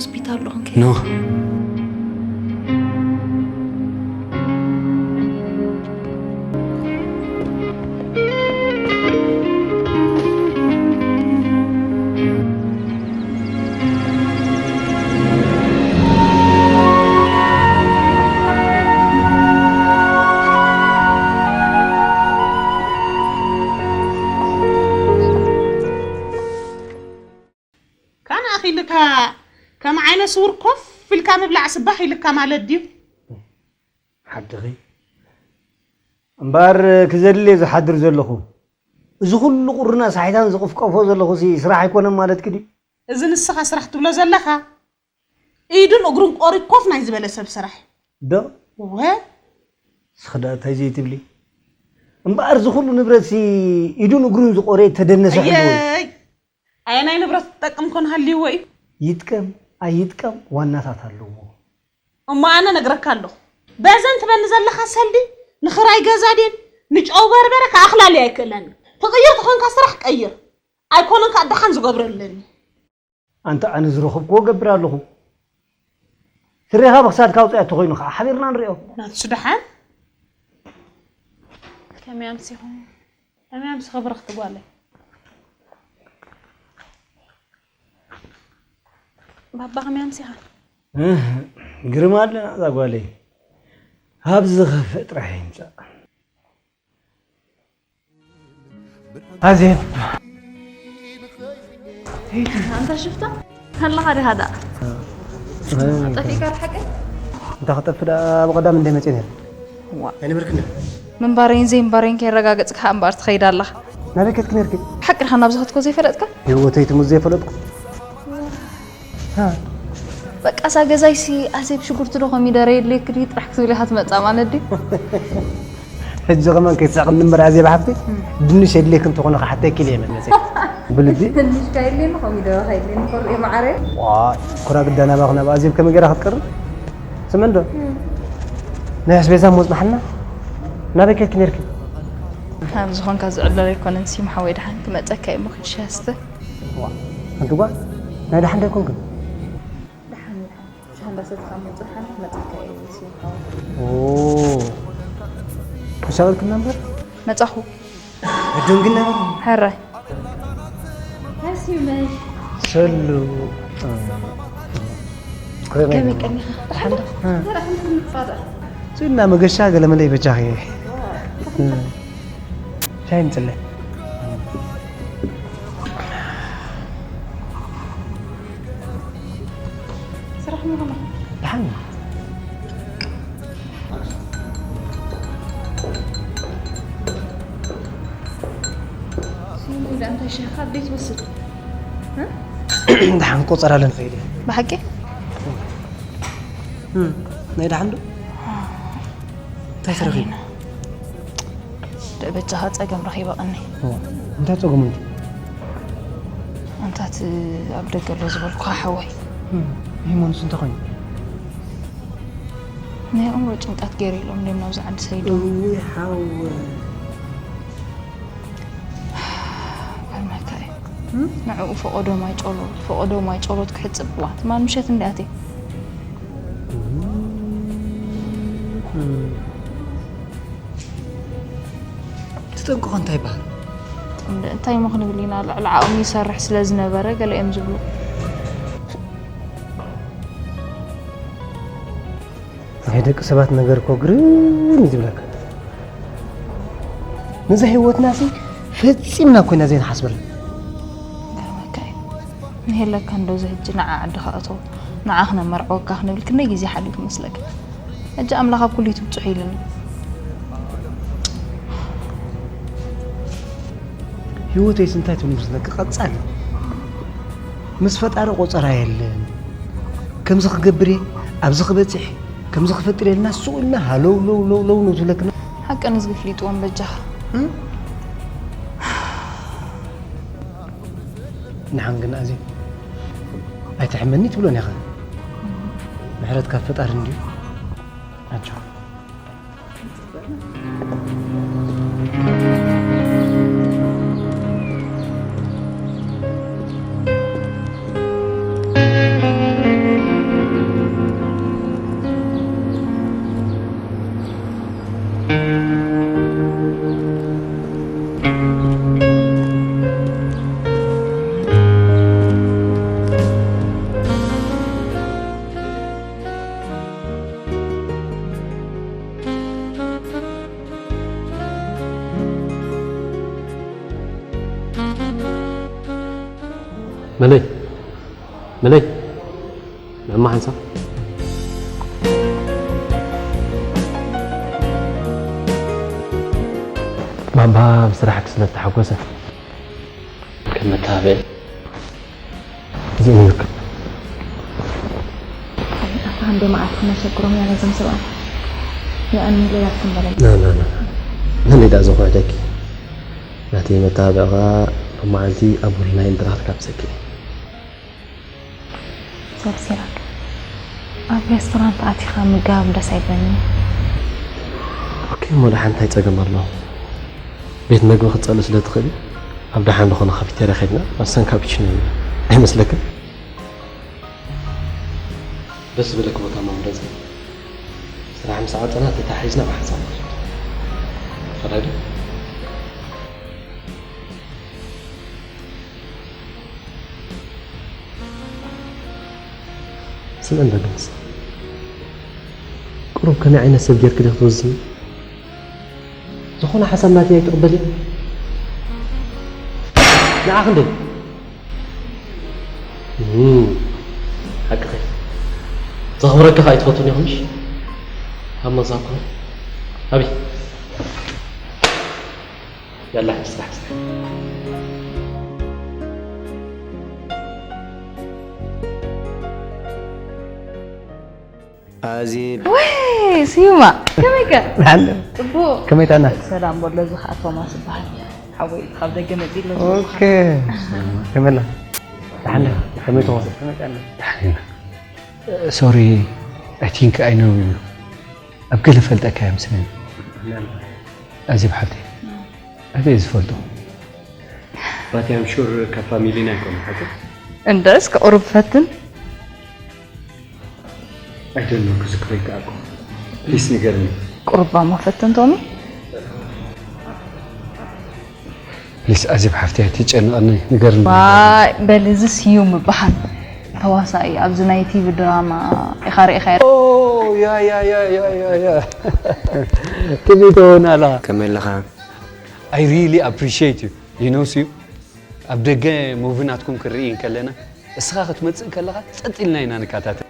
ሆስፒታል ኣለኹ። ኖ። ካን ኣኺልካ ከም ዓይነ ስውር ኮፍ ኢልካ ምብላዕ ስባሕ ኢልካ ማለት ድዩ? ሓቅኺ እምበኣር ክዘልል እየ ዝሓድር ዘለኹ። እዚ ኩሉ ቁርና ሳሒታን ዝቕፍቀፎ ዘለኹ ሲ ስራሕ ኣይኮነን ማለትኪ ድዩ? እዚ ንስኻ ስራሕ ትብሎ ዘለኻ ኢዱን እግሩን ቆሪ ኮፍ ናይ ዝበለ ሰብ ስራሕ። ዶ? እወ። እስኺ ደኣ እንታይ ዘይትብሊ? እምበኣር እዚ ኩሉ ንብረት ሲ ኢዱን እግሩን ዝቆረየ ተደነሰ ሕልወይ። ኣየይ ኣየናይ ንብረት ትጠቅም ኮን ሃልይዎ እዩ? ይጥቀም ኣይጥቀም ዋናታት ኣለዎ። እሞ ኣነ ነግረካ ኣለኹ በዘን ትበኒ ዘለኻ ሰልዲ ንኽራይ ገዛ ድን ንጨው በርበረ ክኣኽላሊ ኣይክእለኒ። ትቕይር ተኾንካ ስራሕ ቀይር ኣይኮነን ከዓ ደሓን ዝገብረለኒ። ኣንታ ኣነ ዝረኸብክዎ ገብር ኣለኹ። ስሬኻ ብክሳድካ ኣውፅያ ተኾይኑ ከዓ ሓቢርና ንሪኦ። ናትሱ ደሓን ከመይ ኣምሲኹም? ከመይ ኣምሲኹ ብርኽቲ ጓለይ? ባባ ከመይ ኣምሲኻ? እህ፣ ግርም ኣለና እዛ ጓለይ። ካብ ዝኸፍእ ጥራሕ ይምፃእ። ኣዜብ። ኣንታ ሽፍታ ከለኻ ዲኻ ደኣ ጠፊእካ ርሓቀ። እንታ ክጠፍ ደኣ ብቐዳም እንደ መፅእ ነይሩ። ኣይነበርክን። ምንባረይን ዘይምንባረይን ከየረጋገፅካ እምበኣር ትኸይድ ኣለኻ። ናበይ ከድኪ ነርኪ? ሓቂ ድኻ ናብዚ ከትኮ ዘይፈለጥካ? ህይወተይ ትሙት ዘይፈለጥኩ። በቃ እዛ ገዛይሲ ኣዜብ ሽጉርቲ ዶ ኮሚደረ የድልየኪ ድዩ ጥራሕ ክትብል ኢኻ ትመጽኣ ማለት ድዩ? ሕጂ ከማን ከይትስሕቕኒ እምበር ኣዜብ ሓፍተይ፣ ድንሽ የድልየኪ እንተኾነ ክሓተኪ ኢለ እየ መመጽእ። ብልቢ። ድንሽ ካየድልየኒ ኮሚደረ ካየድልየኒ ኮርየ መዓረየ። ዋይ፣ ኩራ ግዳ ናባኺ ናብ ኣዜብ ከመይ ገይራ ክትቀርብ? ስምዕን ዶ? ናይ ኣስቤዛ እሞ ጽናሕና ናበይ ከድኪ ነይርኪ? ከም ዝኾንካ ዝዕለል ኣይኮነን ሲም ሓወይ፣ ደሓን ክመጸካ እየ እሞ ኪድ ሻሂ ስተ። ዋእ፣ ኣንቲ ጓል ናይ ደሓን ዶ ኣይኮንክን? ደሓን እየ። ሻሂ እንዳሰተኻ እሞ ጽንሓ ክመጸካ እየ ሲም ሓወይ። ኦ፣ ተሻቒልክና እምበር? መጻኹ። ዕዱም ግን ነበሩ። ሕራይ። ሃሲመይ። ሰሉ። ከመይ ቀኒኻ? ደሓን ዶ? ተረኽም ትምጻእ። ስና መገሻ ገለመለ ይበጃኺ። ሻሂ ምጽለ። ስራሕ ምኾነ። ደሓን። እንታይ ሸኻ ቤት ወስድ ደሓን ቆፀራ ለንኸይድ እየ። ብሓቂ ናይ ደሓን ዶ እንታይ ተረኺቡ? ደበጃኻ ጸገም ረኺበ ቀኒ። እንታይ ጸገሙ እንዲ? ኣንታት ኣብ ደገ ኣሎ ዝበልኩኻ ሓወይ። ይህ መኑስ እንታይ ኮይኑ? ናይ ኣእምሮ ጭንቀት ገይረ ኢሎም ድም ናብዚ ዓዲ ሰይዶም። እውይ ሓወይ። ገርመካ እዩ። ንዕኡ ፈቐዶ ማይ ጸሎት፣ ፈቐዶ ማይ ጸሎት ክሕጽብ እዋ ትማል ምሸት እንዲ ኣትየ። እቲ ጠንቁ እንታይ ይበሃል? እንታይ እሞ ክንብል ኢና፣ ልዕሊ ዓቕሚ ይሰርሕ ስለ ዝነበረ ገለ እዮም ዝብሉ። ናይ ደቂ ሰባት ነገር እኮ ግርም እዩ ዝብለካ። ነዛ ህይወትና ሲ ፈጺምና እኮ ኢና ዘይንሓስበላ። ገርመካ እዩ። ንሄለካ እንዶ እዚ ሕጂ ንዓ ዓድኻ እቶ፣ ንዓ ክነመርዕወካ ክንብል ክንደይ ግዜ ሓሊፉ መስለካ። ሕጂ ኣምላኽ ኣብ ኩሉ እዩ ትብጽሑ ኢሉኒ። ህይወተይስ እንታይ ትብል መስለካ? ቀጻሊ ምስ ፈጣሪ ቆጸራ የለን። ከምዚ ክገብር እየ፣ ኣብዚ ክበጽሕ፣ ከምዚ ክፈጥር እየ ኢልና ስቕ ኢልና ሃለው ለው ለው ለው ነው ትብለክና። ሓቂ ንዝጊ ፍሊጥዎም በጃኻ። ንሓን ግን ኣዜ ኣይትሕመኒ ትብሎን ኢኻ። ምሕረት ካብ ፈጣሪ እንድዩ። ኣጆኻ። መለይ፣ ንዕማ ሓንሳብ። ባባ ብስራሕኪ ስለ እተሓጎሰ ከም መተባብዒ እዚ እዩ ዝርከብ። ኣታ እንዶ መዓልቲ ክነሸግሮም ኢና ነዞም ሰብኣይ። ንኣን ሚለያት ክንበሎም። ና፣ ና፣ ና። መለይ ደኣ ዝኹዕተኪ። ናተይ መተባብዒ ኸኣ ሎመዓልቲ ኣብ ቡል ናይል ድራር ካብ ዘኪ። ሰብ ሲራክ፣ ኣብ ሬስቶራንት ኣቲኻ ምጋብ ደስ ኣይብለኒ። ኦኬ፣ እሞ ደሓን እንታይ ጸገም ኣሎ? ቤት መግቢ ክትጸሊ ስለ ትኽእሊ፣ ኣብ ደሓን ዝኾነ ካፊቴርያ ከይድና ኣብ ሰን ካፒቺኖ ንብል። ኣይመስለክን? ደስ ዝበለኪ ቦታ እሞ ምረጺ። ስራሕ ምስ ዓጸና ተታሒዝና ብሓንሳብ ንኸይድ። ፈቓዶ? ስምዕን በግንስ። ቁሩብ ከመይ ዓይነት ሰብ ጌርኪ ዲኺ ትወስኒ? ዝኾነ ሓሳብ ናተይ ኣይትቕበልዮ? ንዓኺ እንዶ? እም፣ ሓቅኺ። ዘኽብረኪ ከኣ ኣይትፈትውን ኢኹምሽ? ኣብ መዛኩ። ኣቢ። ያላ፣ ሕጂ ስራሕ፣ ስራሕ። ኣዚ ወይ ስዩማ፣ ከመይከ? ደሓን። ጽቡቕ። ከመይ ጥዕና? ሰላም በሎ፣ እዚ ኸኣ ቶማስ ይበሃል። ሓወይ፣ ካብ ደገ መጺኡ ኣሎ። ኦኬ። ከመይ ኣላ? ደሓን። ከመይ ቶማስ? ከመይ ጥዕና? ደሓን ኢና። ሶሪ፣ I think I know you። ኣብ ገለ ፈልጠካ እየ መስለኒ። መን? ኣዜብ ሓብተይ። ኣበይ እየ ዝፈልጦ? But I'm sure ካብ ፋሚሊና ኣይኮነን፣ ሓቂ? እንደ እስከ ቁሩብ ፈትን። I don't know፣ ክዝክሮ ይከኣልኩ። ፕሊስ ንገርኒ። ቁሩብ እሞ ፈትን ቶሚ። ፕሊስ ኣዜብ ሓፍተይ ኣይትጨንቐኒ፣ ንገርኒ። ዋይ፣ በል እዚ ስዩም ይበሃል። ተዋሳኢ ኣብዚ ናይ ቲቪ ድራማ ኢኻ ርኢኻዮ። ኦ፣ ያ፣ ያ፣ ያ፣ ያ፣ ያ፣ ያ። ቲቪ ትሆን ኣላ። ከመይ ኣለኻ? I really appreciate you። You know ስዩም፣ ኣብ ደገ ሙቪ ናትኩም ክርኢ እንከለና፣ እስኻ ክትመጽእ ከለኻ ጸጥ ኢልና ኢና ንከታተል።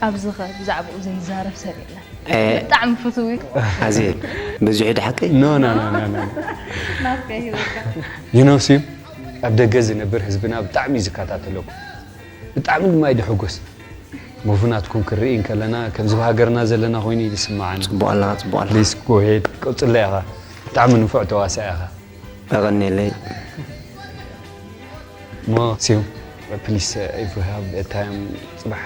ኣብዚ ኸ ብዛዕባኡ ዘይዛረብ ሰብ የለን። እ። ብጣዕሚ ፍቱው እዩ። ኣዜ፣ በዚሑ ድሓቀይ? ኖ፣ ኖ፣ ኖ፣ ኖ፣ ኖ። ናትካ ይህበካ። You know ስዩም፣ ኣብ ደገ ዝነብር ህዝብና ብጣዕሚ እዩ ዝከታተለኩም። ብጣዕሚ ድማ እዩ ድሕጎስ። ሙቪ ናትኩም ክርኢ እንከለና፣ ከምዚ ብሃገርና ዘለና ኮይኑ እዩ ዝስምዓና። ጽቡቕ ኣለኻ፣ ጽቡቕ ኣለኻ። ፕሊስ፣ ጎ ሄድ፣ ቀጽሎ ኢኻ። ብጣዕሚ ንፉዕ ተዋሳኢ ኢኻ። ኣቐንየለይ። እሞ ስዩም፣ ፕሊስ፣ if we have a time፣ ጽባሕ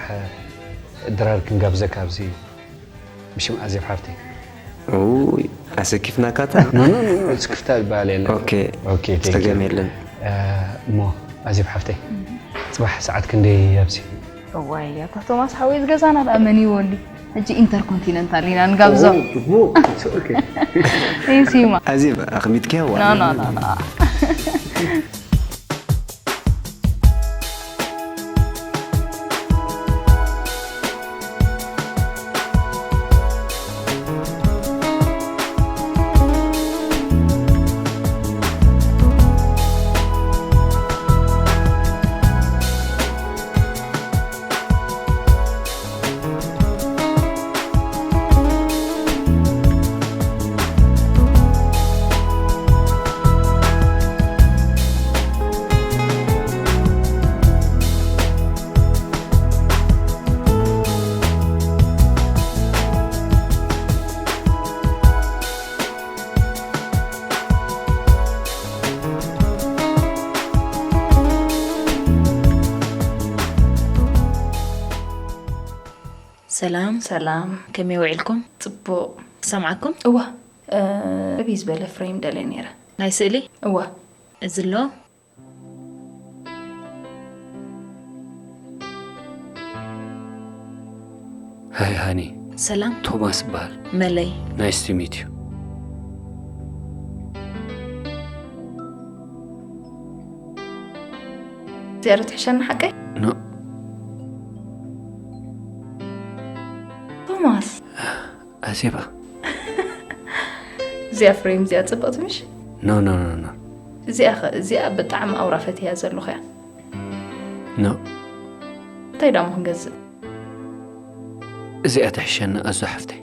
ድራር ክንጋብዘካ ኣብዚ ብሽም ኣዜብ ሓፍተይ። ኡይ፣ ኣሰኪፍናካ እታ። ኖ፣ ኖ፣ ኖ፣ ኖ፣ ስክፍታ ዝበሃል የለን። ኦኬ። ኦኬ፣ thank you። ጸገም የለን። እ፣ እሞ ኣዜብ ሓፍተይ፣ ጽባሕ ሰዓት ክንደይ ኣብዚ? እዋይ፣ ኣታ ቶማስ ሓወይ፣ እዚ ገዛና ደኣ መን ይወሉ? ሕጂ ኢንተርኮንቲነንታል ኢና ንጋብዞም። ኦ፣ ኦ፣ it's okay። እይ፣ ሲማ። ኣዜብ፣ ኣኽሚጥክያ ዋ? ኖ፣ ኖ፣ ኖ፣ ኖ። ሰላም። ሰላም። ከመይ ውዒልኩም? ጽቡቕ። ክሰምዓኩም? እወ፣ እ፣ ዕብይ ዝበለ ፍሬም ደልየ ነይረ። ናይ ስእሊ? እወ። እዚ ኣሎ? ሃይ ሃኒ። ሰላም። ቶማስ እበሃል። መለይ። ናይስ ቱ ሚት ዩ። እዚኣ ዶ ትሕሸኒ ሓቀይ? ኖ። ቶማስ። ኣዜባ። እዚኣ ፍሬም እዚኣ ጽብቕቲ ምሽ? ኖ፣ ኖ፣ ኖ፣ ኖ። እዚኣ ኸ፣ እዚኣ ብጣዕሚ ኣውራ ፈትያ ዘለኹ እያ። ኖ። እንታይ ዳሞ ክንገዝእ? እዚኣ ትሕሸኒ ኣዞ ሓፍተይ።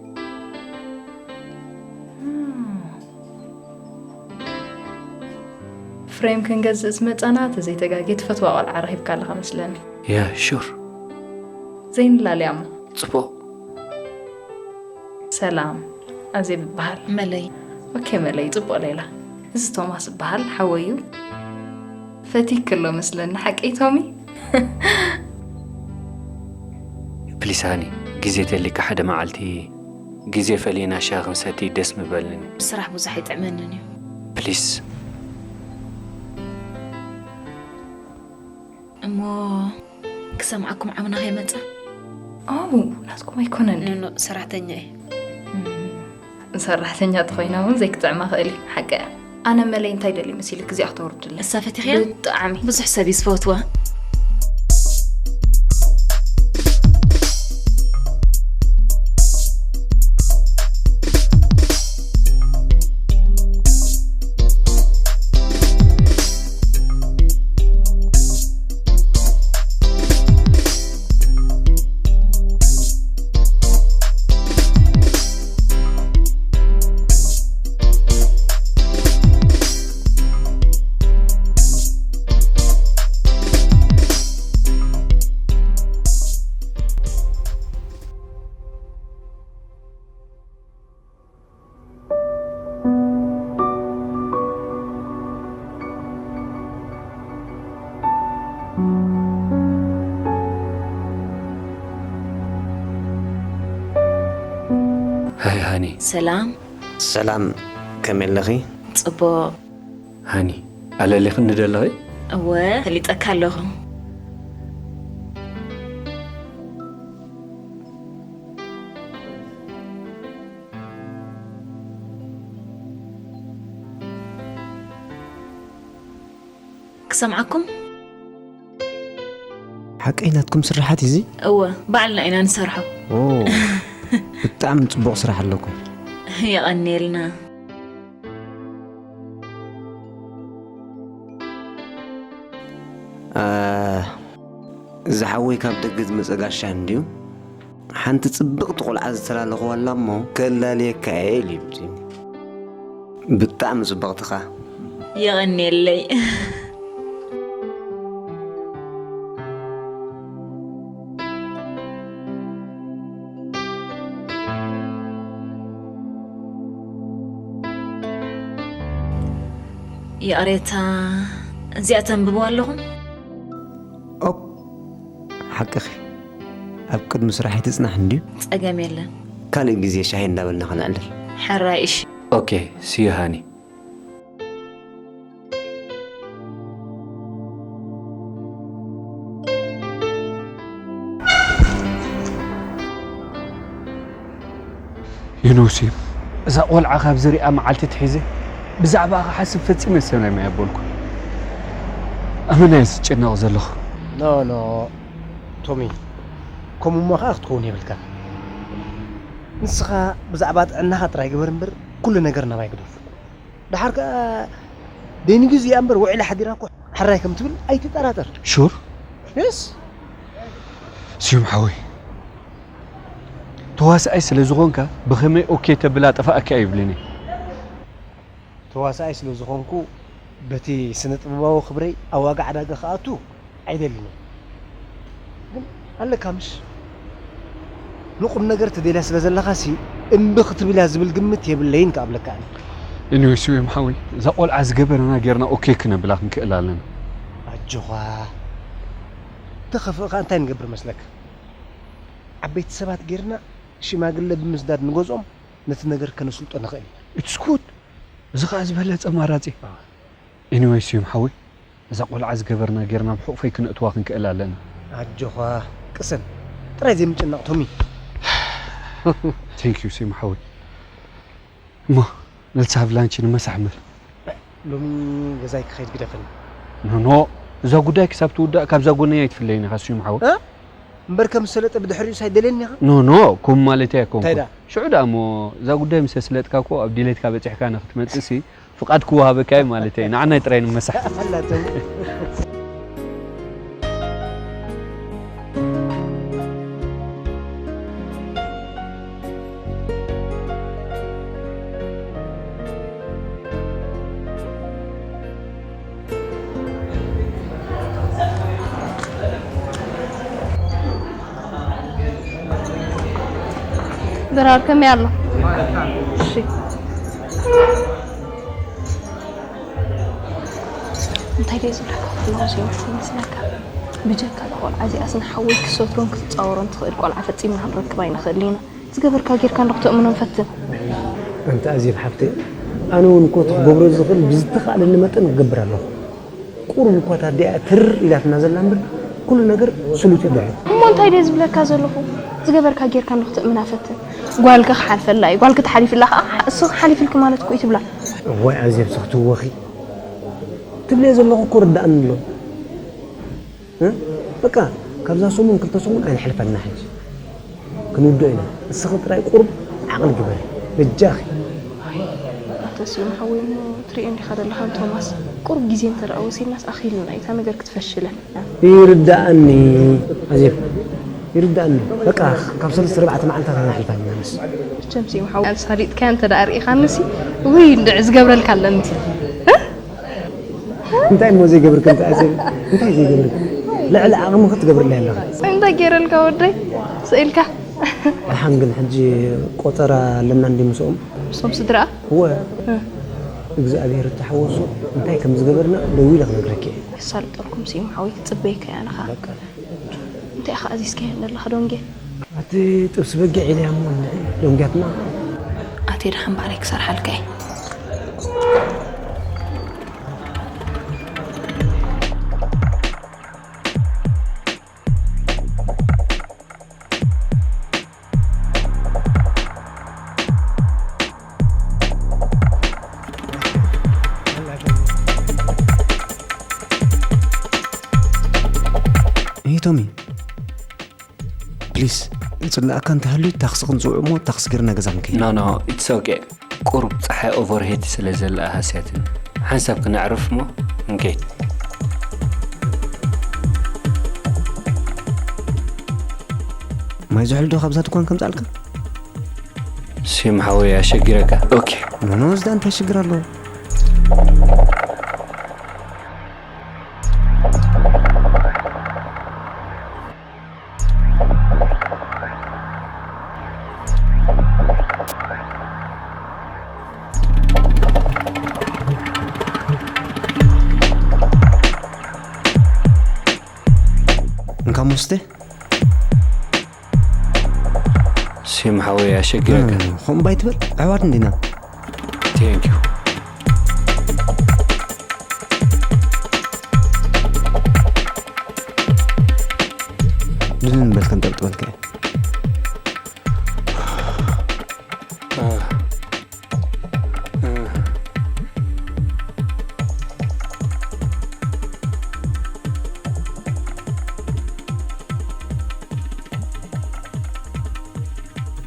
ፍሬም ክንገዝእ ዝመጻና ተዘይተጋጌ ትፈትዋ ቆልዓ ረኺብካ ኣለኻ መስለኒ። ያ ሹር። ዘይንላለያ እሞ። ጽቡቕ። ሰላም፣ ኣዜብ እበሃል። መለይ ኦኬ መለይ፣ ጽቡቕ ሌላ። እዚ ቶማስ እበሃል፣ ሓወይ እዩ። ፈቲክ ኣሎ መስለኒ፣ ሓቀይ ቶሚ? ፕሊስ ሃኒ፣ ግዜ ተሊካ ሓደ መዓልቲ ግዜ ፈሊና ሻሂ ክንሰቲ ደስ ምበልኒ። ስራሕ ብዙሕ ኣይጥዕመንን እዩ። ፕሊስ። እሞ ክሰምዓኩም ዓምና ከይመፀ ኦ ናትኩም ኣይኮነን። ኖኖ ሰራሕተኛ እየ። ሰራሕተኛ ተኾይና እውን ዘይክጥዕማ ክእል እዩ። ሓቂ እያ። ኣነ መለይ እንታይ ደልዩ መሲሉ ግዜኣ ክተውርድለይ። እሳ ፈቲኽያ? ብጣዕሚ። ብዙሕ ሰብ እዩ ዝፈትዋ። ሃይ ሃኒ። ሰላም። ሰላም፣ ከመይ ኣለኺ? ጽቡቕ። ሃኒ፣ ኣለሊኽኒ ዶ ኣለኺ? እወ፣ ፈሊጠካ ኣለኹ። ክሰምዓኩም? ሓቀይ ናትኩም ስራሓት እዚ? እወ፣ ባዕልና ኢና ንሰርሖ። ኦ፣ ብጣዕሚ ጽቡቕ ስራሕ ኣለኩም። የቐንየልና። አ፣ እዚ ሓወይ ካብ ደገ ዝመጸ ጋሻ እንድዩ። ሓንቲ ጽብቕቲ ቆልዓ ዝተላለኽዋ ኣላ እሞ ከላልየካ እየ ኢሉ ይምጽእኒ። ብጣዕሚ ጽብቕትኻ። የቐንየለይ። ይቕሬታ፣ እዚኣ ተንብብዋ ኣለኹም? ኦፕ፣ ሓቅኺ። ኣብ ቅድሚ ስራሕ ኣይትጽናሕ እንድዩ። ጸገም የለን። ካልእ ግዜ ሻሂ እንዳበልና ከነዕልል። ሕራይ እሺ። ኦኬ፣ ሲዩ ሃኒ። ዩኑሲ፣ እዛ ቆልዓ ካብ ዝሪኣ መዓልቲ ትሒዘ ብዛዕባኣ ክሓስብ ፈጺመ ሰላም ኣይበልኩን። ኣመና እየ ዝጭነቕ ዘለኹ። ኖ ኖ ቶሚ፣ ከምኡ እሞ ከኣ ክትከውን የብልካን። ንስኻ ብዛዕባ ጥዕናኻ ጥራይ ግበር እምበር ኩሉ ነገር ናባይ ግደፎ። ደሓር ከኣ ደይንግዝ እያ እምበር ውዒላ ሓዲራ እኮ ሕራይ ከም ትብል ኣይትጠራጠር። ሹር የስ ስዩም ሓወይ፣ ተዋሳኣይ ስለ ዝኾንካ ብኸመይ ኦኬ ተብል ኣጠፋእካ ኣይብልን እየ። ተዋሳኣይ ስለ ዝኾንኩ በቲ ስነ ጥበባዊ ክብረይ ኣብ ዋጋ ዕዳጋ ክኣቱ ኣይደልን እየ። ግን ኣለካ ምሽ ንቁም ነገር ትደልያ ስለ ዘለኻሲ እምቢ ክትብል እያ ዝብል ግምት የብለይን ክኣብለካ እየ። እኒወይ ስዩም ሓወይ፣ እዛ ቆልዓ ዝገበረና ጌርና ኦኬ ክነብላ ክንክእል ኣለና። ኣጆኻ ተኸፍእኻ እንታይ ንገብር መስለካ? ዓበይቲ ሰባት ጌርና ሽማግለ ብምስዳድ ንገዝኦም ነቲ ነገር ከነስልጦ ንኽእል ኢና። ኢትስ ጉድ። እዚ ኸዓ ዝበለጸ ኣማራጺ። ኤኒወይ ስዩም ሓወይ፣ እዛ ቆልዓ ዝገበርና ጌርና ኣብ ሕቑፈይ ክነእትዋ ክንክእል ኣለና። ኣጆኻ ቅሰን ጥራይ ዘይምጭናቕ ቶሚ። ቴንክ ዩ ስዩም ሓወይ። እሞ ንልሳብ ላንቺ ንመሳሕ ምር። ሎሚ ገዛይ ክኸይድ ግደፈኒ። ኖ ኖ፣ እዛ ጉዳይ ክሳብ ትውዳእ ካብዛ ጎነይ ኣይትፍለይን ኢኻ ስዩም ሓወይ። እ? እምበር ከም ዝሰለጠ ብድሕሪኡስ ኣይደልየኒ ኢኻ? ኖ ኖ፣ ከምኡ ማለተይ ኣይኮንኩን። እንታይ ደኣ? ሽዑ ደኣ እሞ እዛ ጉዳይ ምስ ኣስለጥካ እኮ ኣብ ድሌትካ በጺሕካ ንክትመጽእሲ ፍቓድ ክወሃበካ እዩ ማለተይ። ንዓናይ ጥራይ ንመሳሕ። ኣላተው። ድራር ከመይ ኣሎ? እሺ። እንታይ ደይ ዝብለካ? ኩሉ ሰው ይመስለካ። ብጀካ እዛ ቆልዓ እዚኣስ ንሓወይ ክትሰትሮን ክትጻወሮን ትኽእል ቆልዓ ፈጺምና ክንረክባ ኣይንኽእልን ኢና። ዝገበርካ ጌርካ እንዶ ክተእምኖን ፈትን። ኣንቲ ኣዜብ ሓፍተይ፣ ኣነ እውን እኮ እቲ ክገብሮ ዝኽእል ብዝተኻእለኒ መጠን ክገብር ኣለኹ። ቁሩብ እኳ እታ ኣዲኣ ትር ኢላትና ዘላ እምበር፣ ኩሉ ነገር ስሉጥ እዩ ድሕሪ። እሞ እንታይ ድየ ዝብለካ ዘለኹ? ዝገበርካ ጌርካ እንዶ ክትእምና ፈትን። ጓልኪ ክሓልፈላ እዩ። ጓልኪ ተሓሊፍላ ኸዓ፣ እሱ ሓሊፍልኪ ማለት እኮ እዩ ትብላ። እዋይ፣ ኣዜብ፣ ስኽትወኺ ትብልዮ ዘለኹ እኮ ርዳእኒ ኣሎ። እ? በቃ፣ ካብዛ ሰሙን ክልተ ሰሙን ኣይንሕልፈና ሕጂ። ክንውድኦ ኢና። እስኺ ጥራይ ቁሩብ ዓቕሊ ግበሪ። በጃኺ። ኣንተ ስዩም ሓወይ እሞ ትሪኦ እንዲኻ ዘለኻ ንቶማስ። ቁሩብ ግዜ እንተ ደኣ ወሲድናስ ኣኺሉና እዩ እታ ነገር ክትፈሽለና። ይርዳእኒ፣ ኣዜብ። ይርዳእኒ። በቃ፣ ካብ ሰለስተ ኣርባዕተ መዓልታት ኣይንሕልፋ ኢና ንስ። መቸም ስዩም ሓወይ ኣሳሊጥካያ እንተ ደኣ ርኢኻንሲ፣ ውይ፣ እንድዒ ዝገብረልካ ኣለኒ። እ? እንታይ እሞ ዘይገብርክ እንተ ኣዜብ? እንታይ ዘይገብርክ? ልዕሊ ዓቕምኺ ትገብርለይ ኣለኺ። እንታይ ገይረልካ ወደይ? ስኢልካ? ደሓን ግን ሕጂ ቆጸራ ኣለና እንዲ ምስኦም? ምስቶም ስድራ? እወ። እ። እግዚኣብሔር እተሓወሶ እንታይ ከም ዝገበርና ደዊለ ክነግረኪ እየ። የሳልጠልኩም ስዩም ሓወይ ክጽበየካ እየ ኣነ ኸኣ። በቃ። እንታይ ኢኻ ኣዚዝካዮ ዘለኻ ዶንጌ? ኣቲ ጥብሲ በጊዕ ኢለያ እሞ እንድዒ ዶንጊያትና። ኣቲ ደሓን ባዕለይ ክሰርሓልካ እየ። ሄይ ቶሚ፣ ፕሊስ፣ ዝጽልኣካ እንተሃልዩ ታክሲ ክንጽውዕ እሞ ታክሲ ጌርና ገዛ ክንከይድ። ኖ፣ ኖ፣ ኢትስ ኦኬ። ቁሩብ ጸሓይ ኦቨርሄድ ስለ ዘላ ሃስያትኒ። ሓንሳብ ክነዕርፍ እሞ ክንከይድ። ማይ ዝሑል ዶ ካብዛ ድኳን ከምጽኣልካ? ስዩም ሓወይ ኣሸጊረካ። ኦኬ። ኖ፣ ኖ፣ እዝዳ እንታይ ሽግር ኣለዎ? እንካ መስተ። ስዩም ሓወይ ኣሸጊረካ። እ፣ ኾም ባይ ትበል፣ ኣሕዋት እንዲና። ቴንክ ዩ። ድንን በል ከንጠብጥበልካ እየ።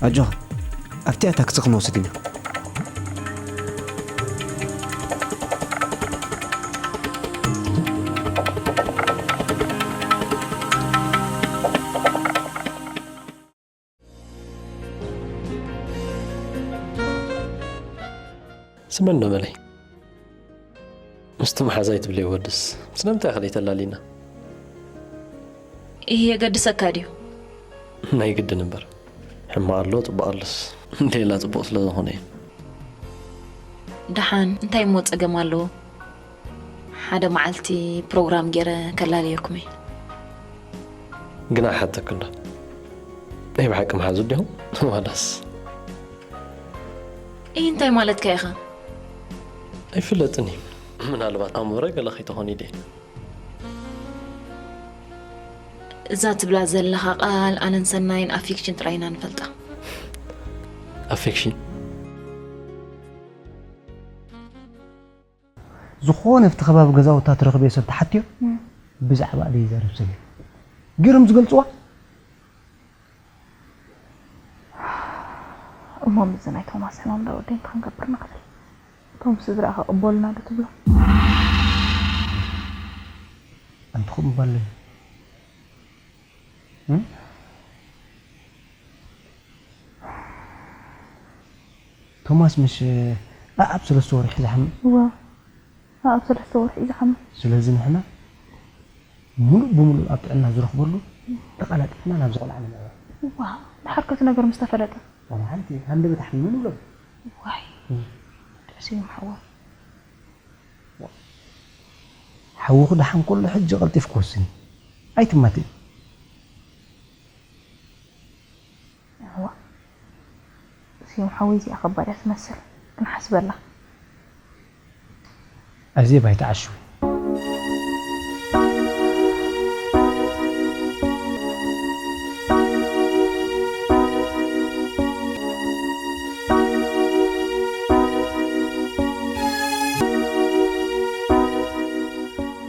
ኣጆኻ፣ ኣብቲኣ ታክሲ ክንወስድ ኢና። ስመን ዶ በለይ? ምስቲ መሓዛይ ትብለይ ወድስ ስለምንታይ ኢኻ ደይተላልዩና? ኢህ የገድሰካ ድዩ? ናይ ግድን እምበር። ሕማቕ ኣሎ፣ ጽቡቕ ኣሎስ። ሌላ ጽቡቕ ስለ ዝኾነ እዩ። ደሓን፣ እንታይ እሞ ጸገም ኣለዎ? ሓደ መዓልቲ ፕሮግራም ገይረ ከላልየኩም እየ። ግና ሓተክንዶ? ናይ ብሓቂ መሓዙት ዲኹም? ዋላስ? ኢህ እንታይ ማለትካ ኢኻ? ኣይፍለጥን እዩ። ምናልባት ኣእምሮይ ገለ ከይትኾን ኢለ። እዛ ትብላ ዘለኻ ቃል ኣነን ሰናይን ኣፊክሽን ጥራይ ኢና ንፈልጣ። ኣፊክሽን? ዝኾነ ኣብቲ ከባቢ ገዛውታ ትረኽብዮ ሰብ ተሓትዮ እም። ብዛዕባ ደይ ዘርብ ሰብ የለን። ገይሮም ዝገልጽዋ? እሞ ምስዚ ናይ ቶማስ ሕማም ዶ ወደይ እንታይ ክንገብር ንኽእል? እቶም ስድራ ክቕበሉና ዶ ትብሎ? ኣንትኹም ባለ እም? ቶማስ ምሽ ኣኣብ ሰለስተ ወርሒ ዝሓመ? እዋ፣ ኣኣብ ሰለስተ ወርሒ እዩ ዝሓመ። ስለዚ ንሕና ሙሉእ ብሙሉእ ኣብ ጥዕና ዝረኽበሉ ተቐላጢፍና ናብዚ ቆልዓ ንምዕባይ። እዋ፣ ድሓር ከ እቲ ነገር ምስ ተፈለጠ? መዓልቲ ሃንደበት ኣሕሚሙ ንብሎ። ዋይ፣ ደስ ይብሎም ሓዋ። ሓውኺ ደሓን ከሎ ሕጂ ቀልጢፍኪ ወስኒ። ኣይትማትኢ። እዋ፣ ስዮም ሓወይ፣ እዚኣ ከባድ እያ ትመስል። ክንሓስበላ። ኣዜብ ኣይትዓሽዊ።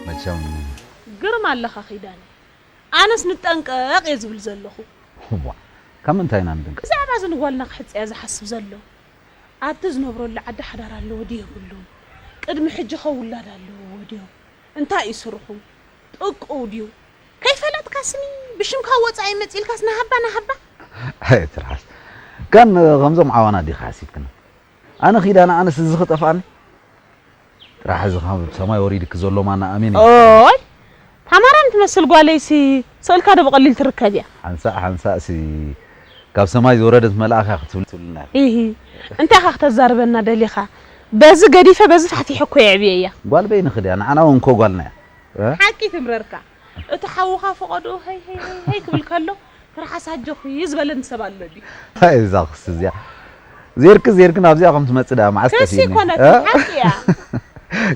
መቸም ግርም ኣለኻ ኺዳነ። ኣነስ ንጠንቀቕ እየ ዝብል ዘለኹ። እዋ፣ ካብ ምንታይ ኢና ንድንቀ? ብዛዕባ እዚ ንጓልና ክሕጽ እያ ዝሓስብ ዘሎ። ኣብቲ ዝነብረሉ ዓዲ ሓዳር ኣለዎ ድዩ የብሉን? ቅድሚ ሕጂ ኸ ውላድ ኣለዎ ድዮም? እንታይ እዩ ስርሑ? ጥቁው ድዩ? ከይፈለጥካ ስሚ ብሽምካ ወጻኢ መጺልካስ ናሃባ ናሃባ? ኣይ ትርሓስ። ከን ከምዞም ዓዋና ዲኻ ሓሲብክና? ኣነ ኺዳነ ኣነስ እዚ ኽጠፍኣኒ? ጥራሕ እዚ ካብ ሰማይ ወሪድኪ ዘሎ ማና ኣሜን እዩ። ኦይ፣ ታማራን ትመስል ጓለይሲ ስእልካ ዶ ብቐሊል ትርከብ እያ? ሓንሳእ ሓንሳእሲ ካብ ሰማይ ዝወረደት መልኣኽ እያ ክትብል ትብልና ኢኺ። ኢሂ፣ እንታይ ኢኻ ክተዛርበና ደሊኻ? በዚ ገዲፈ በዚ ፋሕቲሐ እኮ የዕብየያ። ጓል በይንኺ ድያ? ንዓና እውን እኮ ጓልና እያ። እ? ሓቂ ትምረርካ። እቲ ሓውኻ ፈቐዶ ሀይ ሀይ ሀይ ሀይ ክብል ከሎ ትርሓስ ኣጆኺ ዝበለኒ ሰብ ኣሎ ድዩ? ኣይ፣ እዛ ክስ እዚኣ። ዜርኪ ዜርኪ ናብዚኣ ከም ትመጽእ ደኣ መዓስ ክስ ጠፊእኒ? ይኮነት፣ እ? ሓቂ እያ።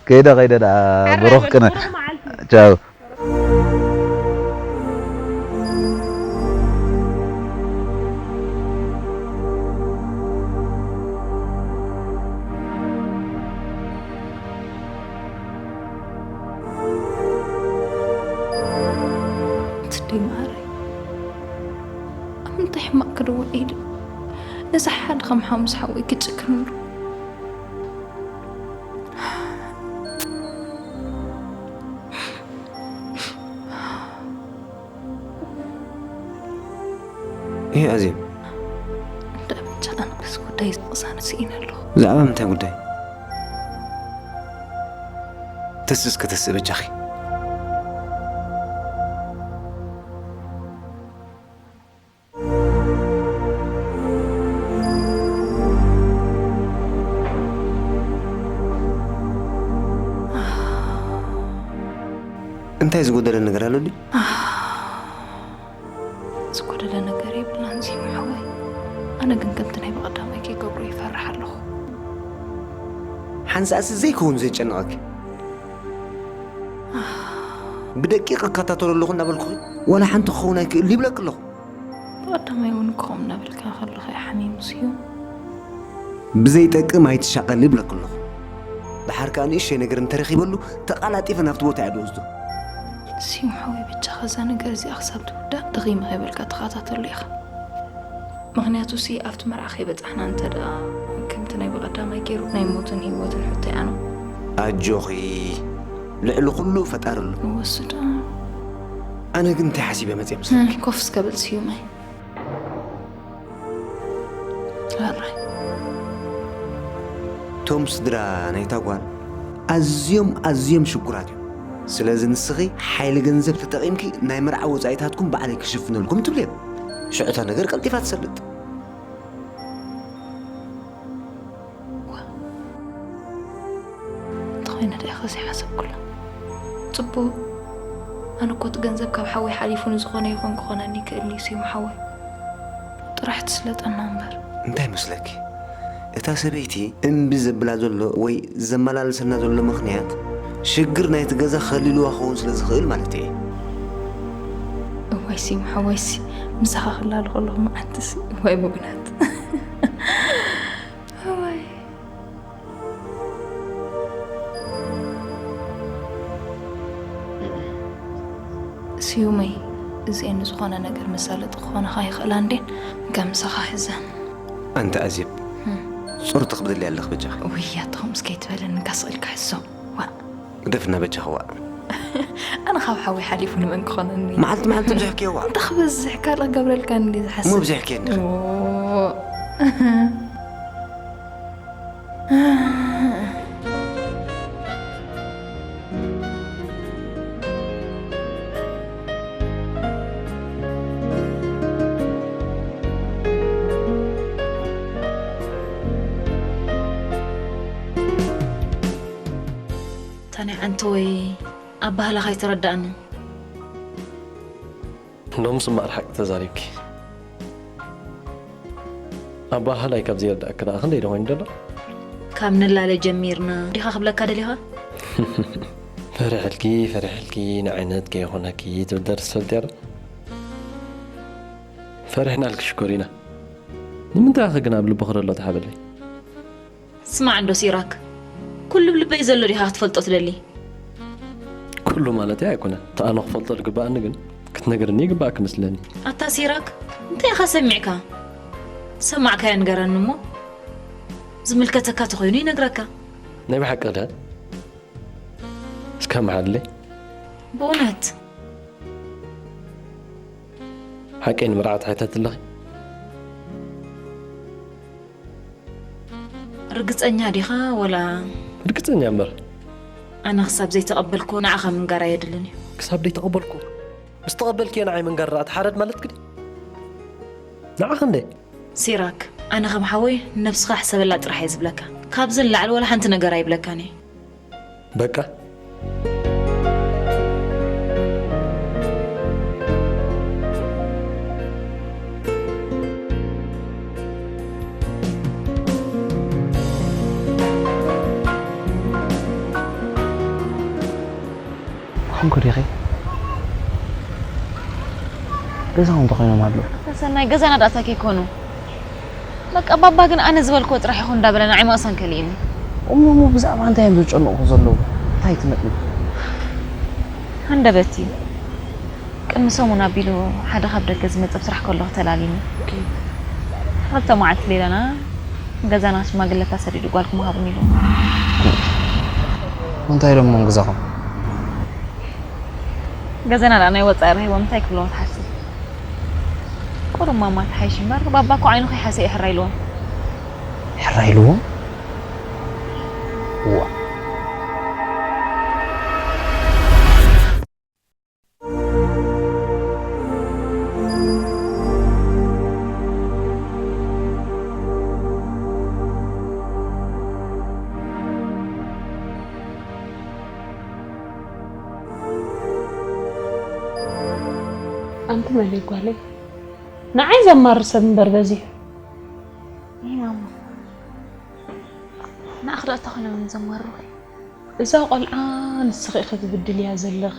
ከይደ ከይደ ደኣ ሓራይ ብሩኽ በል፣ ክነ። ብሩኽ መዓልቲ። ቻው። ስደይ መዓረይ፣ ኣብ ምንታይ ሕማቕ ክድውል ኢሉ ነዚ ሓደ ከም ሓሙስ ሓወይ ክጭክንሉ? ይሄ ኣዜብ። እንዳ ብቻ ኣነ በዚ ጉዳይ ቅሳነት ስኢነ ኣለኹ። ብዛዕባ ምንታይ ጉዳይ? ተስእስ ከተስእ በጃኺ። እንታይ ዝጎደለ ነገር ኣሎ ድዩ? ዝጎደለ ነገር የብልናን ስዩም ሓወይ። ኣነ ግን ከምቲ ናይ ብቐዳማይ ከይገብሮ ይፈርሕ ኣለኹ። ሓንሳእሲ ዘይከውን ዘጨንቐኪ። ብደቂቕ እከታተሎ ኣለኹ እናበልኩኺ፣ ዋላ ሓንቲ ክኸውን ኣይክእል ይብለኪ ኣለኹ። ብቐዳማይ እውን ከምኡ እናበልካ ከለኻ እዩ ሓሚሙ ስዩም። ብዘይጠቅም ኣይትሻቐል ይብለኪ ኣለኹ። ደሓር ከኣ ንእሽተይ ነገር እንተረኺበሉ፣ ተቓላጢፈ ናብቲ ቦታ እየ ዝወስዶ። ስዩም ሓወይ፣ በጃኻ እዛ ነገር እዚኣ ክሳብ ትውዳእ ደኺመ ከይበልካ ተኸታተሎ ኢኻ። ምኽንያቱሲ ኣብቲ መርዓ ከይበጻሕና እንተ ደኣ ከምቲ ናይ ብቐዳማይ ገይሩ ናይ ሞትን ህይወትን ሕቶ እያ ነው። ኣጆኺ፣ ልዕሊ ኩሉ ፈጣሪ ኣሎ። ንወስዳ። ኣነ ግን እንታይ ሓሲበ መጽየ መስለኪ? ኮፍ እስከ በል ስዩመይ። ራራይ። እቶም ስድራ ናይታ ጓል ኣዝዮም ኣዝዮም ሽጉራት እዮም። ስለዚ ንስኺ ሓይሊ ገንዘብ ተጠቒምኪ ናይ መርዓ ወጻኢታትኩም ባዕለይ ክሽፍነልኩም ትብልዮም። ሽዑ እታ ነገር ቀልጢፋ ትሰልጥ። እንተኾይነ ደኣ ከዚ ሓሰብኩላ። ጽቡቕ። ኣነ እኮ እቲ ገንዘብ ካብ ሓወይ ሓሊፉ ንዝኾነ ይኹን ክኾነኒ ይክእል እዩ ስዩም ሓወይ። ጥራሕ ትስለጠና እምበር። እንታይ መስለኪ? እታ ሰበይቲ እምቢ ዘብላ ዘሎ ወይ ዘመላልሰና ዘሎ ምኽንያት ሽግር ናይቲ ገዛ ከሊልዋ ክኸውን ስለ ዝኽእል ማለት እየ። እዋይ ስዩም ሓወይሲ፣ ምሳኻ ክላለ ከለኹ መዓንትሲ፣ እዋይ ብእውነት። እዋይ። ስዩመይ፣ እዚኤን ንዝኾነ ነገር መሳለጢ ክኾናኻ ይኽእላ እንዴን፣ እንካ ምሳኻ ሕዘን። ኣንቲ ኣዜብ፣ እም። ጾር ትኽብድለይ ኣለኽ በጃኺ። ውይ፣ ኣታ ከምኡስ ከይትበለኒ፣ እንካ ስቕ ኢልካ ሕዞ። ዋእ። ግደፍና በጃኺ ዋእ። ኣነ ካብ ሓወይ ሓሊፉ ንመን ክኾነኒ? መዓልቲ መዓልቲ ብዙሕ ከየዋ። እንተ ክበዝሕ ካልእ ገብረልካ እንዴ ዝሓስብ? እሞ ብዙሕ ከየኒ። ዎ። ኣንተ ወይ ኣባህላኻ ኣይተረዳእንን። ሎምስ እምበኣር ሓቂ ተዛሪብኪ። ኣባህላይ ካብ ዘይርዳእኪ ደኣ ክንደይ ዶ ኮይኑ ዘሎ? ካብ ንላለ ጀሚርና ዲኻ ክብለካ ደሊኻ? ፈሪሐልኪ ፈሪሐልኪ ንዓይነት ከይኾነኪ ትብል ደርሲ ትፈልጥያ ዶ? ፈሪሕናልኪ ሽኮሪና። ንምንታይ ኢኺ ግን ኣብ ልብኺ ዘሎ ትሓበለይ? ስማዕ እንዶ ሲራክ፣ ኩሉ ኣብ ልበይ ዘሎ ዲኻ ክትፈልጦ ትደሊ? ኩሉ ማለተይ ኣይኮነን። እቲ ኣነ ክፈልጦ ዝግበኣኒ ግን ክትነግርኒ ይግበኣኪ መስለኒ። ኣታ ሲራክ፣ እንታይ ኢኻ ሰሚዕካ? ዝሰማዕካዮ ንገረኒ እሞ፣ ዝምልከተካ ተኾይኑ ይነግረካ። ናይ ብሓቂ ድያ? እስከ መሓለይ። ብእውነት ሓቀይ ንምርዓት ሓተትለኺ? ርግጸኛ ዲኻ ወላ? ርግጸኛ እምበር። ኣነ ክሳብ ዘይተቐበልኩ ንዓኻ ምንጋር ኣየድልን እዩ። ክሳብ ዘይተቐበልኩ? ምስ ተቐበልክዮ ንዓይ ምንጋር ደኣ ተሓረድ ማለትኪ ድዩ? ንዓኺ እንደ? ሲራክ፣ ኣነ ከም ሓወይ ነብስኻ ሕሰበላ ጥራሕ እየ ዝብለካ። ካብዚ ንላዕሊ ወላ ሓንቲ ነገር ኣይብለካን እየ። በቃ። ኮንኩ ዲኺ? ገዛኹም ተኾይኖም ኣለዉ። ተሰናይ ገዛና ዳእታ ከይኮኑ በቃ ባባ ግን ኣነ ዝበልክዎ ጥራሕ ይኹን እንዳበለ ንዓይ መቕሰን ከሊእኒ። እሞ እሞ ብዛዕባ እንታይ እዮም ዝጨነቑ ዘለዉ? እንታይ ትመጥኒ? ሃንደበት እዩ። ቅድሚ ሰሙን ኣቢሉ ሓደ ካብ ደገ ዝመጸ ብስራሕ ከለኹ ተላሊኒ። ክልተ መዓልቲ ሌላና ገዛና ሽማግለታት ሰዲዱ ጓልኩም ሃቡኒ ኢሉ። እንታይ ኢሎሞም ግዛኹም? ገዛና ደኣ ናይ ወጻኢ ረሂቦም እንታይ ክብልዎም ትሓስብ? ቁሩብ ማማ ትሓይሽ እምበር ባባ እኮ ዓይኑ ከይሓሰየ ሕራይ ኢልዎም። ሕራይ ኢልዎም? እዋ። ኣንቲ መለይ ጓለይ፣ ንዓይ ዘማሪ ሰብ እምበር በዚሑ። እይ ማማ፣ ንኣኽ ዶ እታ ኮይኖም ዘማርሩኺ? እዛ ቆልዓ ንስኺ ኢኺ ትብድልያ ዘለኺ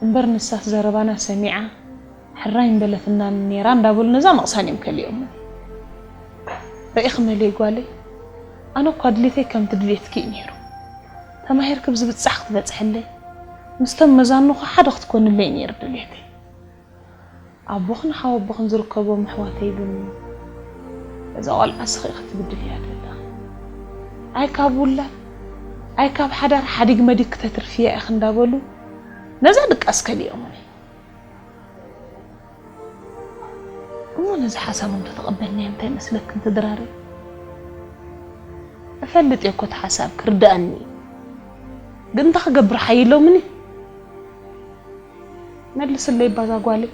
እምበር ንሳስ ዘረባና ሰሚዓ ሕራይ ምበለትናን ኔራ እንዳበሉ ነዛ መቕሳን እዮም ከሊኦምኒ። ርኢኺ መለይ ጓለይ፣ ኣነ እኳ ድሌተይ ከምቲ ድሌትኪ እዩ ኔሩ። ተማሂርኪ ብዝብጻሕ ክትበጽሕለይ፣ ምስቶም መዛኑኺ ሓደ ክትኮንለይ ኔሩ ድሌተይ። ኣቦኽን ሓወቦኽን ዝርከቦም ኣሕዋተይ ግን እዛ ቆልዓ ስኺ ክትብድልያ ደላ። ኣይ ካብ ውላድ ኣይ ካብ ሓዳር ሓዲግ መዲግ ክተትርፍያ ኢኺ እንዳበሉ ነዛ ድቃስ ከሊኦምኒ። እሞ ነዚ ሓሳብ እንተተቐበልናዮ እንታይ መስለክን ትድራሪ? እፈልጥ እየ እኮ እቲ ሓሳብ ክርድኣኒ እዩ። ግን እንታይ ክገብር ሓይሎምኒ? መልስለይ እባ እዛ ጓለይ።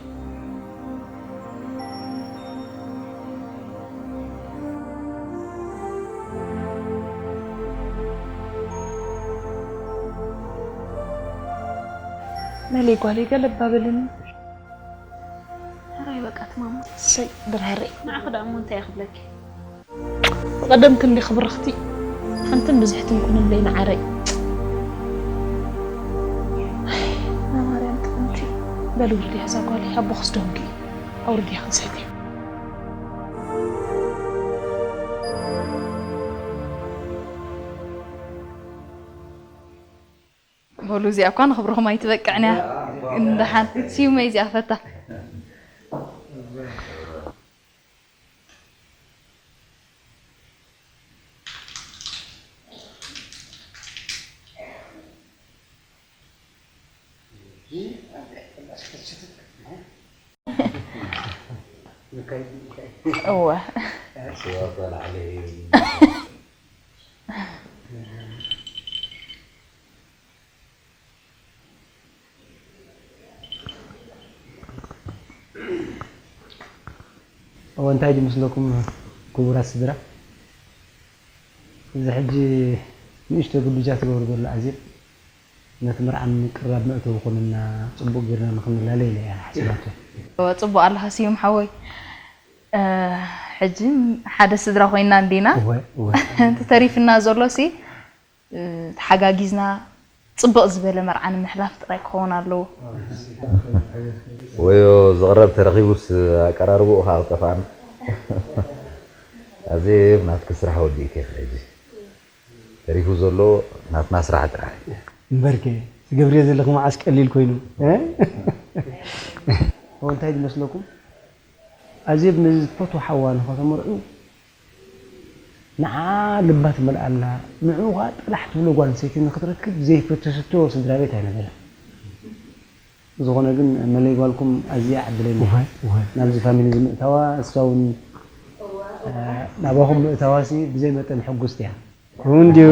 መለይ ጓለይ ገለ እባ በልኒ። ሕራይ በቃ ትማማ። እሰይ ድራረይ። ንዓኺ ደኣ እሞ እንታይ እየ ክብለኪ? ብቐደም ክንዲ ክብርኽቲ ሓንትን ብዝሕትን ኩንለይ ንዓረይ። ማርያም ጥዕምቲ። በል ውርድያ እዛ ጓለይ ኣቦኽስ ደንጉ እዩ። ኣውርድያ ክንሰትዮ። በሉ እዚኣ እኳ ንኽብርኹም ኣይትበቅዕን እያ። እንድሓን ስዩመይ እዚኣ ፈታ። እወ እወ እንታይ ድዩ ምስለኩም ክቡራት ስድራ፣ እዚ ሕጂ ንእሽቶ ግብጃ ትገብሩ ዘሎ ኣዜብ ነቲ መርዓ ምቅራብ መእተዊ ኮነና፣ ጽቡቕ ጌርና ንኽንላለ ኢለ እያ ሓሲባቶ። እወ፣ ጽቡቕ ኣለኻ ስዩም ሓወይ። እ፣ ሕጂ ሓደ ስድራ ኮይና እንዲና። እወ፣ እወ። እቲ ተሪፍና ዘሎ ሲ፣ እ፣ ተሓጋጊዝና ጽብቕ ዝበለ መርዓ ንምሕላፍ ጥራይ ክኸውን ኣለዎ። ወዮ ዝቕረብ ተረኺቡስ ኣቀራርብኡ ኸዓ ክጠፍኣና። ኣዜብ ናትኪ ስራሕ ወዲእኪ ኢኺ ሕጂ። ተሪፉ ዘሎ ናትና ስራሕ ጥራሕ እዩ። እምበርከ ትገብርዮ ዘለኺ መዓስ ቀሊል ኮይኑ እ? እዎ እንታይ ዝመስለኩም ኣዜብ ነዚ ዝፈትዎ ሓዋ ንኸተመርዑ ንዓ ልባ ትመልኣላ ንዕኡ ኸዓ ጥራሕ ትብሎ ጓል ኣንስተይቲ ንኽትረክብ ዘይፈተሰቶ ስድራ ቤት ኣይነበረን። ብዝኾነ ግን መለይ ጓልኩም ኣዝያ ዕድለኛ እያ። ናብዚ ፋሚሊ እዚ ምእታዋ እሳ እውን ናባኹም ምእታዋሲ ብዘይ መጠን ሕጉስቲ እያ። ከምኡ እንድዩ።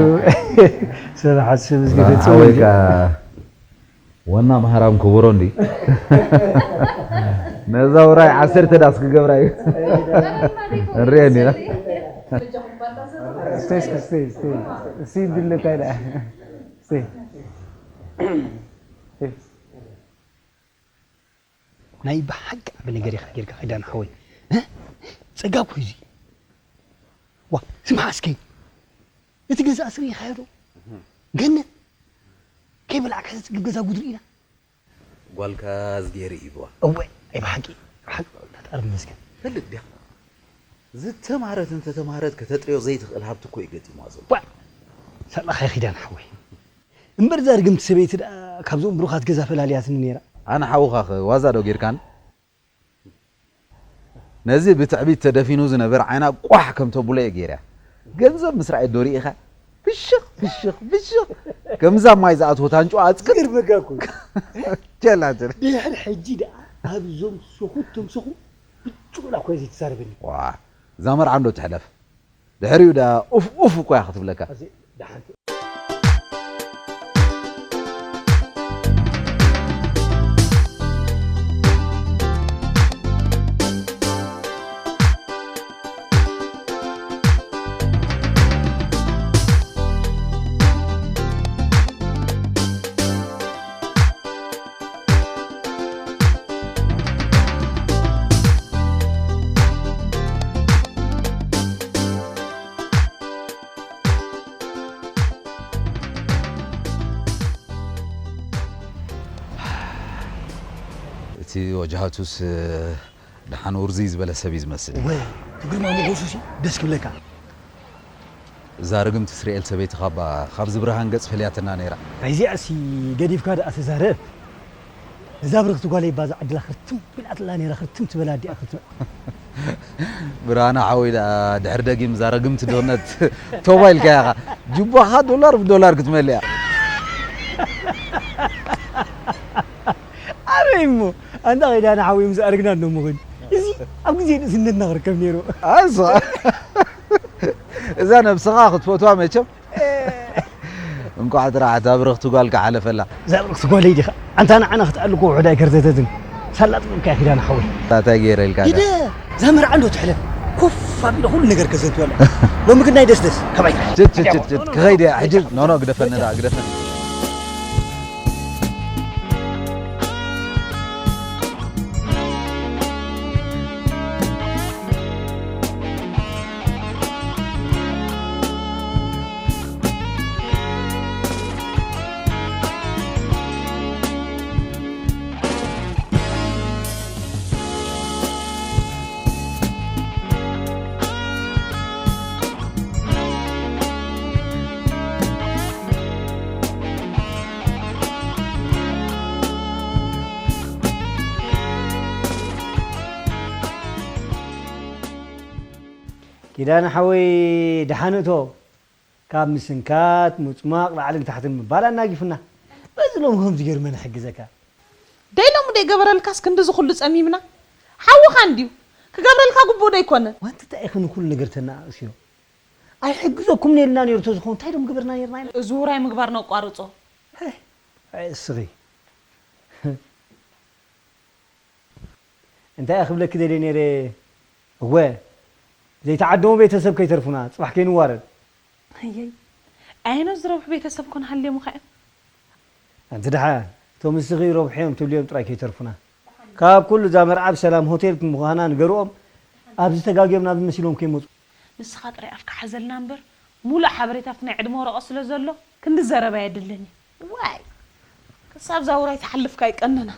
ሰብ ሓስብ ዝገፈጽ ሓወይ እንድዩ። ከኣ ወና ማህራም ክቡሮ እንዲ ነዛ ውራይ ዓሰርተ ዳስ ክገብራ እዩ። ንሪኦ እንዲና። ስቴ ስቴ ስቴ ስቴ እስቲ ድለታይ ደኣ ስቴ ናይ ብሓቂ ዓቢ ነገር ኢኻ ጌርካ ኪዳነ ሓወይ። እ? ጸጋ እኮ እዩ እዚ። ዋ፣ ስምዓ እስከ። እቲ ገዛ ኣስሪኻዮ ዶ? ገነት ከይበላዕካ ዘጽግብ ገዛ ጉድ ርኢና። ጓልካ እዝግሄር ይሂብዋ። እወ፣ ኣይ ብሓቂ፣ ብሓቂ ፈጣሪ ይመስገን። ፈልጥ ድያ? ዝተማህረት እንተተማህረት ከተጥርዮ ዘይትኽእል ሃብቲ እኮ እዩ ገጢምዋ ዘሎ። ዋ! ሳላኻ ኪዳነ ሓወይ። እምበር እዛ ርግምቲ ሰበይቲ ደኣ ካብዞም ብሩኻት ገዛ ፈላልያትኒ ነይራ። ኣነ ሓውኻኸ ዋዛ ዶ ጌርካኒ? ነዚ ብትዕቢት ተደፊኑ ዝነበር ዓይና ቋሕ ከም ተብሎ እየ ገይረያ። ገንዘብ ምስ ረኣየት ዶ ርኢኻ? ፍሽኽ ፍሽኽ ፍሽኽ ከምዛ ማይ ዝኣትወት ኣንጭዋ ኣጽቅጥ። ዝገርመካ እኮ እዩ። ቸላ ቸላ። ድሕሪ ሕጂ ደኣ ኣብዞም ሸኹት ተምሰኹ ብጭቕ ኢላ እኮ እያ ዘይትዛረበኒ። ዋ እዛ መርዓ እንዶ ትሕለፍ። ድሕሪኡ ደኣ ኡፍ ኡፍ እኮ እያ ክትብለካ። እቲ ወጅሃቱስ ደሓን ውርዝይ ዝበለ ሰብ እዩ ዝመስል። እወ፣ እቲ ግርማ ሞገሱ ሲ ደስ ክብለካ። እዛ ርግምቲ እስራኤል ሰበይቲ ካባ ካብዚ ብርሃን ገጽ ፈልያትና ነይራ። ናይዚኣሲ ገዲፍካ ደኣ ተዛረብ። እዛ ብርኽቲ ጓለይ ባዛ ዕድላ ክርትም ኢላትላ ነይራ፣ ክርትም ትበላ ኣዲኣ ክርትም። ብርሃነ ሓወይ ደኣ ድሕሪ ደጊም እዛ ርግምቲ ዶነት ቶባ ኢልካያ ኢኻ። ጅባኻ ዶላር ብዶላር ክትመልእ እያ። ኣበይ እሞ ኣንታ ኪዳነ ሓወይ ምስ ኣረግና እንዶ እሞ ኾይኑ። እዚ ኣብ ግዜ ንእስነትና ክርከብ ነይሩ። ኣዛ እዛ ነብስኻ ክትፈትዋ መቸም። እንቋዕ ጥራሕ እታ ብርኽቲ ጓልካ ሓለፈላ። እዛ ብርኽቲ ጓለይ ዲኻ? ኣንታ ንዓና ክትኣሉ እኮ ውሑድ ኣይከርተተትን። ሳላ ጥበብካ እያ ኪዳነ ሓወይ። እንታይ ገይረ ኢልካ ዳ? ሂደ እዛ መርዓ እንዶ ትሕለፍ ኮፍ ኣቢለ ኩሉ ነገር ከዘንትወላ። ሎሚ ግን ናይ ደስደስ ካባይ ትረፍ። ችት ችት ችት ችት ክኸይድ እያ ሕጂ። ኖ ኖ ግደፈኒ ዳ ግደፈኒ። ኪዳነ ሓወይ ደሓን እቶ። ካብ ምስንካት፣ ምጽሟቕ፣ ላዕልን ታሕትን ምባል ኣናጊፉና። በዚ ሎሚ ከምዚ ገይሩ መን ይሕግዘካ? ደይ ሎሚ ደይገበረልካስ ክንድዚ ኩሉ ጸሚምና? ሓውኻ እንድዩ። ክገብረልካ ግቡእ ዶ ኣይኮነን? ዋንቲ እንታይ ኢኺ ንኩሉ ነገር ተነኣእስዮ? ኣይሕግዘኩምን ኢልና ነይሩ ተዝኸውን እንታይ ዶ ምገበርና ነይርና ኢና? እዚ ውራይ ምግባር ነቋርጾ። ኣይ እስኺ። እንታይ እየ ክብለኪ ደልየ ነይረ? እወ ዘይተዓደሙ ቤተሰብ ከይተርፉና፣ ጽባሕ ከይንዋረድ። ኣየይ ኣየኖት ዝረብሑ ቤተሰብ ኮን ሃልዮምኻ እዮም? ኣንቲ ደሓን እቶም እስኺ ረብሐዮም ትብልዮም ጥራይ ከይተርፉና። ካብ ኩሉ እዛ መርዓ ብሰላም ሆቴል ምዃና ንገርኦም። ኣብዚ ተጋግዮም ናብ መሲሎም ከይመፁ። ንስኻ ጥራይ ኣፍካ ሓዘልና እምበር፣ ሙሉእ ሓበሬታ ኣብቲ ናይ ዕድመ ወረቐት ስለ ዘሎ፣ ክንዲ ዘረባ የድልን እዩ። ዋይ፣ ክሳብ ዛውራይ ትሓልፍካ ይቀነና።